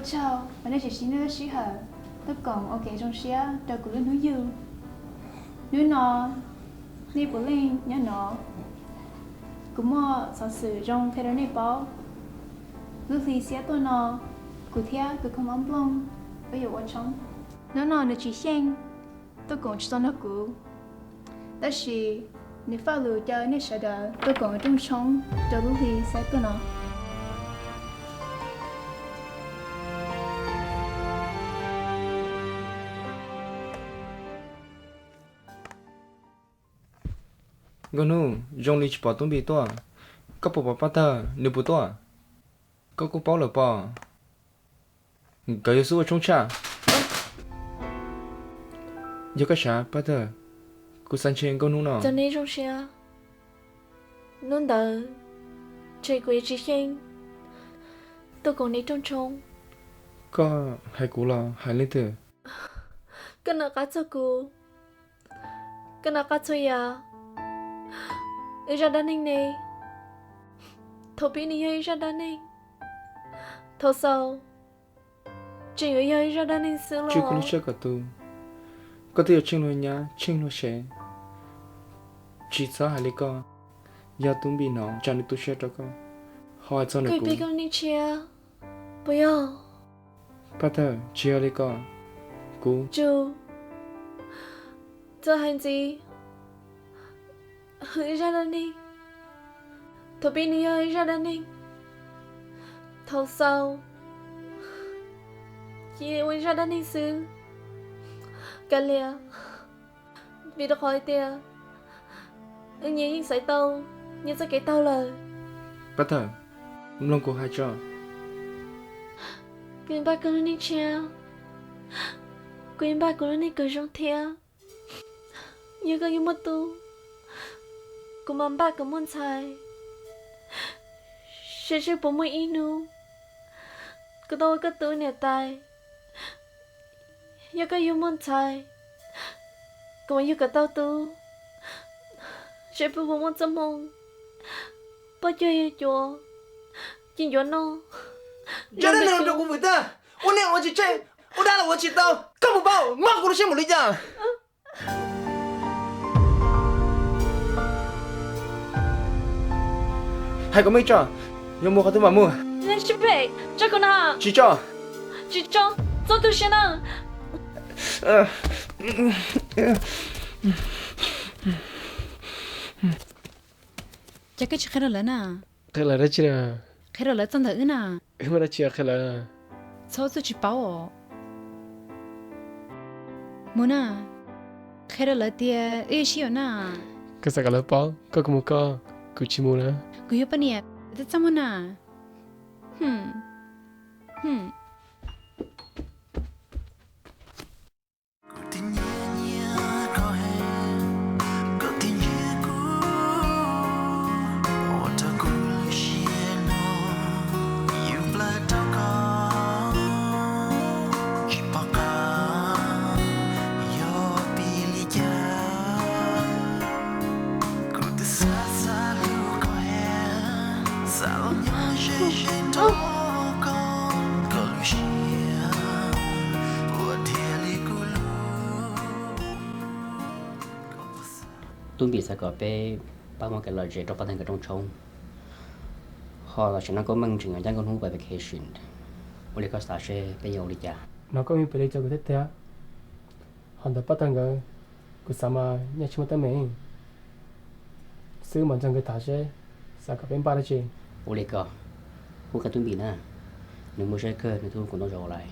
Tsaug uas nej tseem siv nej lub sij hawm tuaj koom ua kev zoo siab rau kuv lub hnub yug. Hnub no nej puav leej nyob no, kuv muaj xov xwm zoo qhia rau nej paub. Lub hli xiab tuaj no, kuv thiab kuv koob ob nplooj wb yuav ua tshoob. Hnub no nws tsis xyeej, tuaj koom tsis tau nrog kuv, tab sis nws faj lus caw nej sawv daws tuaj koom rooj tshoob rau lub hli xiab tuaj no. Nkauj Hnub, zoo li tsis pom Tub Npis tuaj. Koj puas pom Paj Tawg nws puas tuaj? Koj kuj paub lawm pob. Nkawd yuav xub ua tshoob tshaj. Yog koj sav Paj Tawg, kuv xav ntshe Nkauj Hnub no. Cov neeg zoo siab, hnub ntawd ntshe kuv yuav tsis xyeej tuaj koom nej rooj tshoob. Koj hais kuv los hais leej twg? Koj nco qab txog kuv, koj nco qab txhua yam. Wb zaj dab neeg ne, thaum pib nws yog ib zaj dab neeg, thaum xaus tseem yuav yog ib zaj dab neeg xwb los? Tswj koj lub siab kom tu, koj twb yuav tsheej luag nyab tsheej luag sev. Tsis txhob hais li ko, yog Tub Npis hnov tsam nws tu siab rau koj. Ho hais txog nws kuv, neeg tshiab puas yog? Paj Tawg, tsis yog li ko, kuv, Tsuj, txawm hais ntxiv, ib zaj dab neeg, thaum pib nws yog ib zaj dab neeg, thaum xaus ces ua ib zaj dab neeg xwb. Kav liam, vim rau qhov hais tias wb nyias yeej xaiv tau nyias txoj kev taug lawm. Paj Tawg, mloog kuv hais tso. Kuv npaj kuv lub neej tshiab, kuv npaj kuv lub neej kom zoo thiab. Yog koj yuav muaj tub, kuv mam npaj kom muaj ntxhais, seb puas muaj ib hnub kuv tau ua koj tus niam tais. Yog koj yuav muaj ntxhais, kuv mam yug kom tau tub, seb puas muaj txoj hmoo poj cuag yawg cuav ci ncuav noj. Zaj dab neeg no rau kuv vwm tag, ua niam ua tsis tsheej, ua dab los ua tsis tau. Koj puas paub mob kuv lub siab npaum li cas? Hais kom meej tso, yuav mus qhov twg mam mus. Tsis tso, tsis tso, txhob tu siab na. Cas koj tsis qhia rau lawv na? Qhia lawv dab tsi na? Qhia rau lawv txog ntawm wb na. Wb muaj dab tsi qhia lawv? Txhob txawj tsis paub os. Mus na, qhia rau lawv tias wb sib yuav na. Koj xav kom lawv paub koj kuv mus koj, kuv tsis mus na. Kuv yog poj niam, txaj txaj muag na. Tub Npis xav kom peb pab muab kev lom zem rau Paj Tawg nkawd rooj tshoob, ho los sim no Nkauj Meej tseem yuav cab Nkauj Hnub pais vacation. Ua li koj xav seb peb yuav ua li cas? Hnov Nkauj Meej piav li cas kuv thiaj tiag. Ho ntawm Paj Tawg nkawd, kuv xav mas nyaj tsis muaj teeb meem xwb, mam nrog nkawd tham seb xav kom peb npaj dab tsi. Ua li ko, kuv qhia Tub Npis na, nws muaj siab kawg nws thiaj hu kuv ntaub zaub lais.